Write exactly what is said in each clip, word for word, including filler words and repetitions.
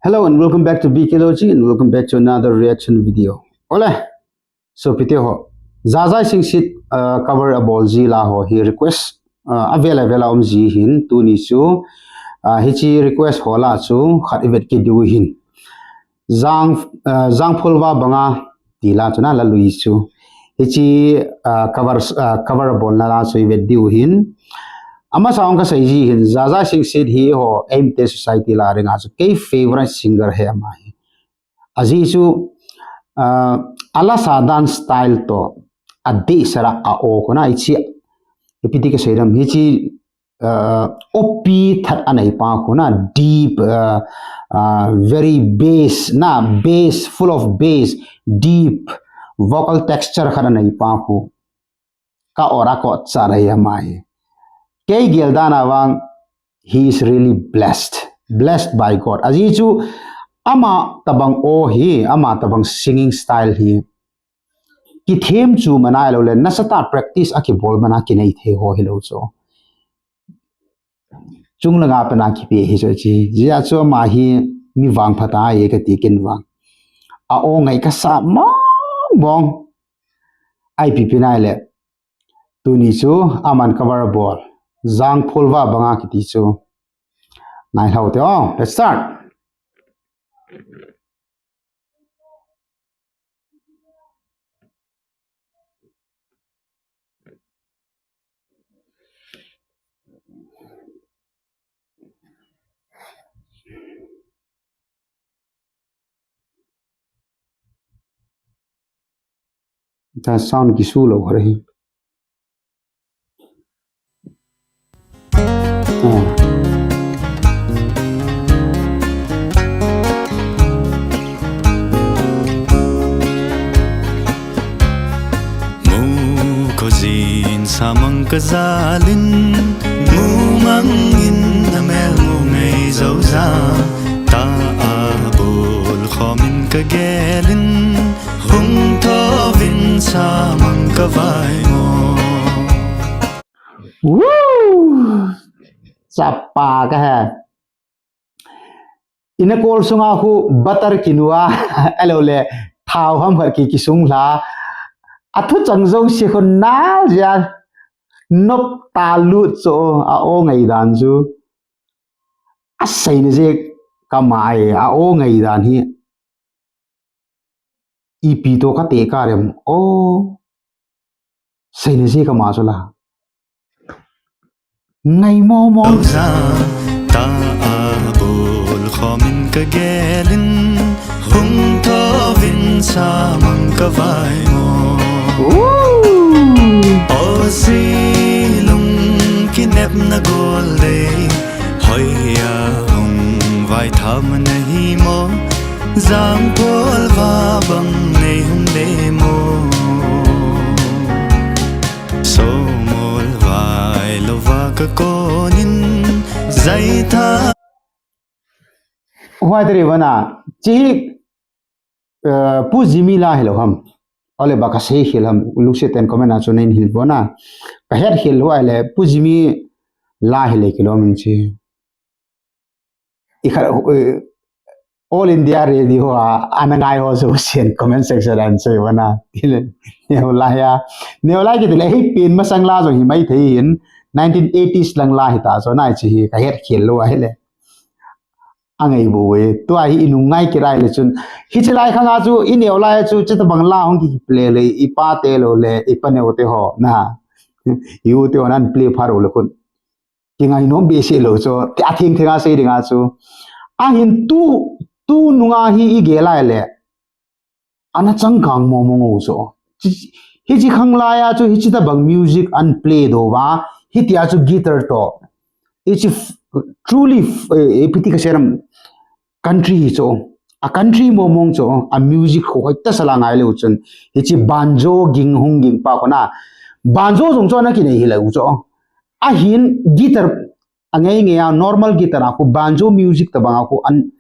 Hello and welcome back to B K Logy and welcome back to another reaction video. Ole, so pite ho, Jajai Singsit, uh, cover abol ji la ho hi request, uh, avel avel a um ji hin tuni chu, uh, hichi request ho la chu khat i vet kit diu hin. Jang, uh, Jangpholva banga ti la chu na la lui chu. Hichi, uh, cover, uh, cover abol na la chu i vet diu hin. Amasa ong ka sei ji hin, Jajai Singsit hi ho, Eimite society la ringa chu kei favorite singer hi ama hi. Aji chu, uh, ala sa dan style to, a de sara a o kona hichi, ipi ti ka sei dam, hichi, uh, opi that anei pa kona, deep, uh, uh, very bass, na bass, full of bass, deep, vocal texture khat anei pa ko. Ka ora ko cha rai ama hi. Kei gel dan a vang, he is really blessed. Blessed by God. Aji chu ama tabang o hi, ama tabang singing style hi. Kithem chu manai lo le, nasatah practice a kibol mana kinei thei ho hi lo chu. Chung langa pana kipe hi chu chi. Jia chu ama hi mi vangpha tai ka ti kin vang. A o ngai ka sa mong mong. Ai pi pi nai le. Tuni chu aman cover bol. Jangpholva banga kiti chu. Ngai hlau te o. Let's start. Ita sound kisu lo hore hi. Mu ko jin samang ka jalin, mu mangin na mel mu ngei zo za, ta a bul khomin ka gelin, hung thovin samang ka vai mo. Woo! Chapa ka he. Ina kol sunga khu butter kinua, alo le, thao ham khat ki kisung la. A thu chang jong si khun nal jia. Nop ta lut cho, a o ngai dan chu. A sei na je ka mai, a o ngai dan hi. Ipi to ka te ka rem. O. Sei na je ka ma chu la. Ngai mo mo. Za ta a bul khomin ka gelin, hung thovin samang ka vai mo. Ooh. O si lung kinep na gol de, hoi a hung vai tham na hi mo. Jangpholva bang nei hung de mo. Somol vai lova ka konin zai tha. Huai teri vana, chi, eh, Pu Jimmy la hi lo ham. Ole ba ka sei khel ham, lungset ten comment a chu nei hin vona. Ka het khel huai le, Pu Jimmy la hi le kilom in chi. I kha, eh, All India Radio a, ana ngai ho chu sian comment section an sei vana. Tile, neo la ya. Neo la ki tile, hei pin masang la jong hi mai thei hin, nineteen eighties lang la hi ta, so nai chi hi, ka het khel lo a hi le. A ngai bu e, tua hi i nung ngai kirai le chun. Hichi lai khang a chu, i neo lai chu, chita bang la hong ki play le, i pa te lo le, i pa neo te ho, na. I u te ho nan play pha ro le khun. Ki ngai nom be se lo chu, ti a thing thing a sei ding a chu. A hin tu, tu nunga hi i ge lai le. Ana changkang mo mo ngo chu. Chi, hichi khang lai a chu, hichi ta bang music an play do va, hiti a chu guitar to. Hichi f-, truly f-, eh, ipi ti ka sei dam country hi chu. A country mo mong chu, a music ho hoi ta sala ngai le u chun. Hichi banjo ging hung ging pa kona. Banjo jong chu ana ki nei hi le u chu. A hin guitar a ngei ngei a normal guitar a khu banjo music ta bang a khu an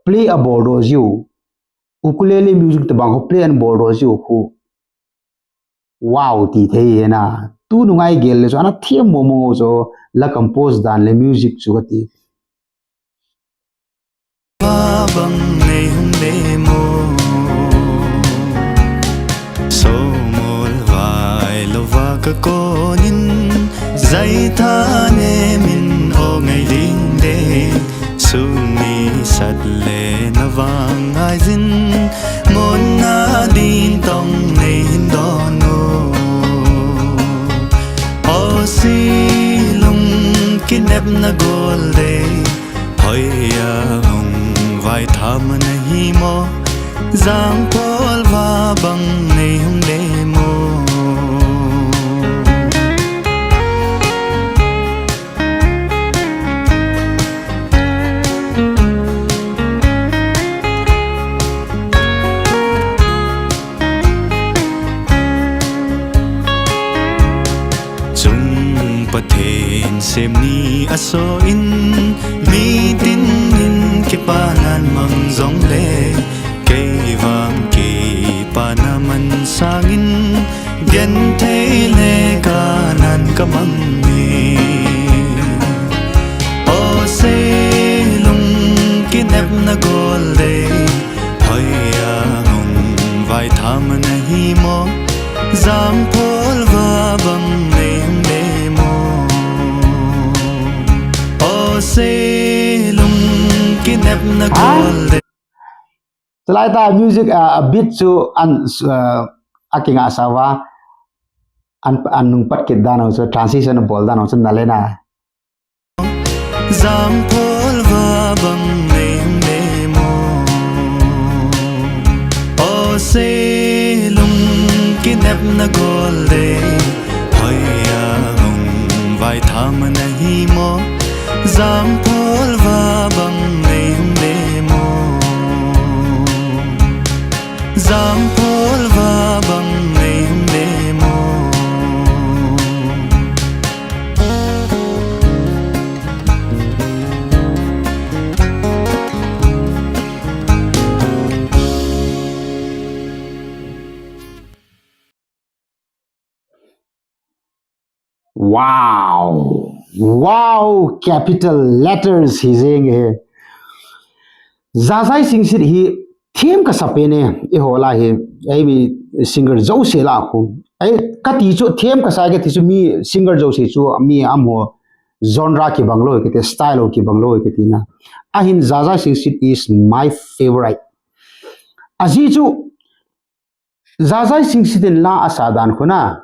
play a bol do jiu. Ukulele music ta bang khu play an bol do jiu khu. Wow, ti thei e na. Tu nunga i gel le chu, ana thiam mo mo chu, la compose dan le music chu ka ti. Pa Bang nei hung le mo. Somol vai lova ka konin, zaitha ne min o ngai ding de. Suni sat le na vang ngai zin, mon na din tong nei hin don o. O si lung kinep na gol de. Hoiya hung vai tham na hi mo, Jangphol va bang nei hung le mo. Chung Pathen sem ni aso in, mi tin in kipa nan mang jong le, kei vang kipa na man sangin, gen thei le ka nan ka mang ni. O se lung kinep na gol de, hoiya hung vai tham na hi mo, Jangphol va bang nei hung le mo. O se lung kinep na gol de. Chulai ta music, ah, a beat chu an, ah, a kinga sa va, an, an nung pat kit dan ho chu, transition bol dan ho chu na le na. Jangphol va bang nei hung le mo. O se lung kinep na gol de. Hoiya hung vai tham na hi mo. Jangphol va bang nei hung le mo. Jangphol va bang nei hung le mo. Wow! Wow! Capital letters hi jeng e. Jajai Singsit hi them kasa pen e, eiho lah hi, eimi singer jouse lah khu. Ei, kati chu them kasa kati chu mi singer jouse chu mi amaho genre kibang lou kiti, style ho kibang lou kiti na. Ahin Jajai Singsit is my favorite. Ajeh chu Jajai Singsit in la asa dan khu na,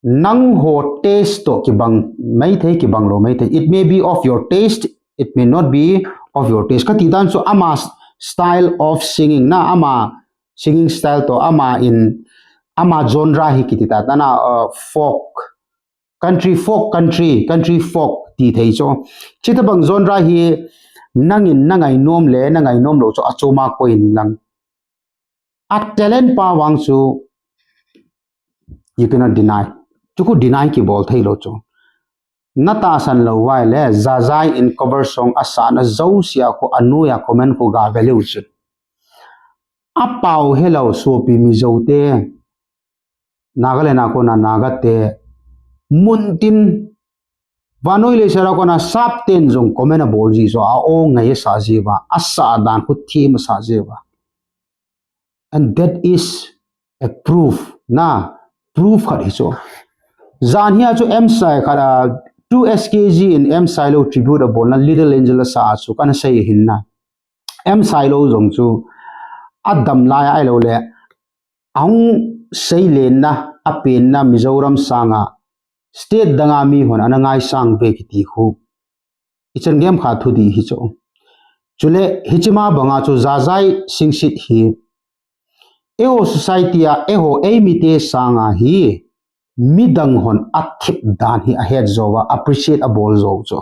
nangho taste toh kibang maithei, kibang lou maithei. It may be of your taste, it may not be of your taste. Kati dan chu ama s-, style of singing na, ama singing style toh, ama in, ama genre hi kiti ta, ta na, uh, folk, country folk, country, country folk ti thei chu. Chuti bang genre hi nangin na ngainom le, na ngainom lou chu achom a koi in lang. A talent pa vang chu you cannot deny. Chu khu deny kibol thei lou chu. Na tahsan lou vai le, Jajai in cover song asahna jouse a khu anoiya comment khu ga ve leu chu. Apao helou sopi Mizo te, Nagaland a kona Naga te, mun tin, vannoi leiset a kona sap ten jong comment abol ji chu, a-o ngai asah ji uva, asah dan khu them asah ji uva. And that is a proof, na, proof khat hi chu. Jan hia chu M Sai khat a, two S K G in M Sailo tribute abolna Little Angel asa a chu kana sei hin na. M Sailo jong chu adam lai a ahilou le, ahung seilenna, apenna Mizoram sanga state danga mihon ana ngaisang ve kiti khu ichan gei kha thudih hi chu. Chule hiche ma banga chu Jajai Singsit hi eiho society a, eiho eimite sanga hi midang hon athip dan hi ahet jou va, appreciate abol jou chu.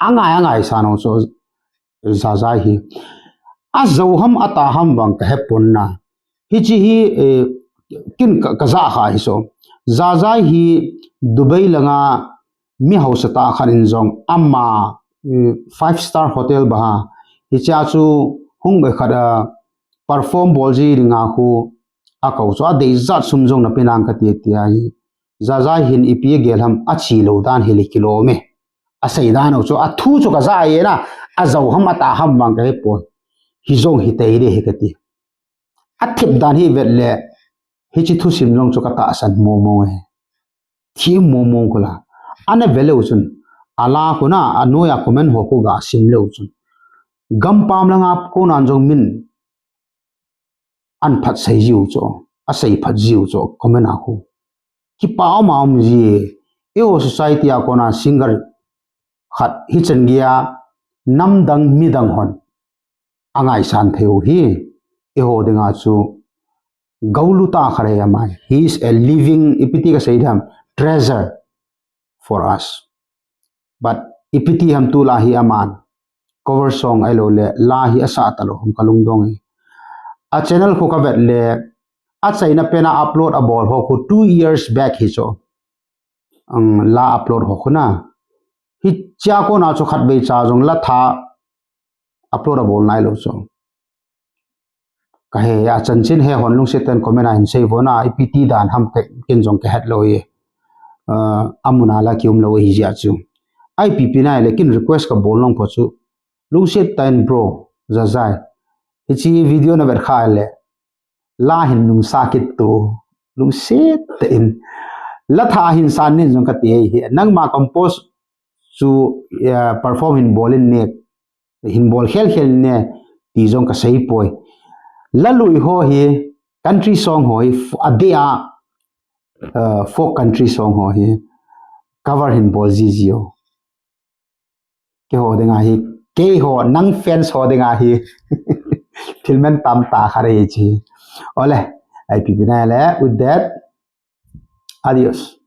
Angai, angai sa nau chu Jajai hi. Ajou ham atah ham vang kahepon na. Hiche hi, eh, kin ka, kaja kha hi chu. Jajai hi Dubai langa mi hausa tah khat in jong ama, eh, five star hotel banga hiche a chu hung be khat a perform bol ji dinga khu akou chu, adeijat sum jong nape nang kati tia hi. Jajai hin ipi agel ham achi lou dan hi le kilom e. Asei dan u chu, athu chu kaja e na, ajou ham atah ham vang kahepon. hijong hitei de hi kati. Athip dan hi vet le, hichi thusim jong chu katahsan momo e. Thi momo kula. Ana veleu chun. Ala kuna, anoiya comment ho khu gasim leu chun. Gampam langa kona jong min an phat sei jiu chu. Asei phat jiu chu comment a khu. Kipa um a um ji. Eiho society a kona singer khat hichan geiya namdang midang hon angaisan thei u hi. Eiho dinga chu gaulu tah khat ahi ama hi. He is a living, ipi ti kasei diham, treasure for us. But ipi ti ham tulai hi aman cover song ahilou le la hi asah talou ham kalungdong e. A channel khu kavet le achaina pena upload abol ho khu two years back hi chu. Ang la upload ho khu na. Hichea kona chu khatvei cha jong la thah upload abol nailou chu. Kahe a chanchin he hon lungset tah in comment a hin sei vo na, ipi ti dan ham ken jong kahet lou e. Amuna la kium lou ahi jeh chu. Ipi pi nai le ken request kabol nung pho chu. Lungset tah in bro, Jajai. Hichi video navet kha le. La hin nungsa kit tu. Lungset tah in. La thah hin san nin jong kati ahi. Nangma compose chu perform hin bol in ne. Hin bol khel khel ne ti jong kasei poi. La lui ho hi country song ho hi adeh a folk country song ho hi cover hin bol jiu. Keiho dinga hi, keiho nang fans ho dinga hi thil mantam tah khat ahi chi. Ole, ipi pi nai le, with that, adios.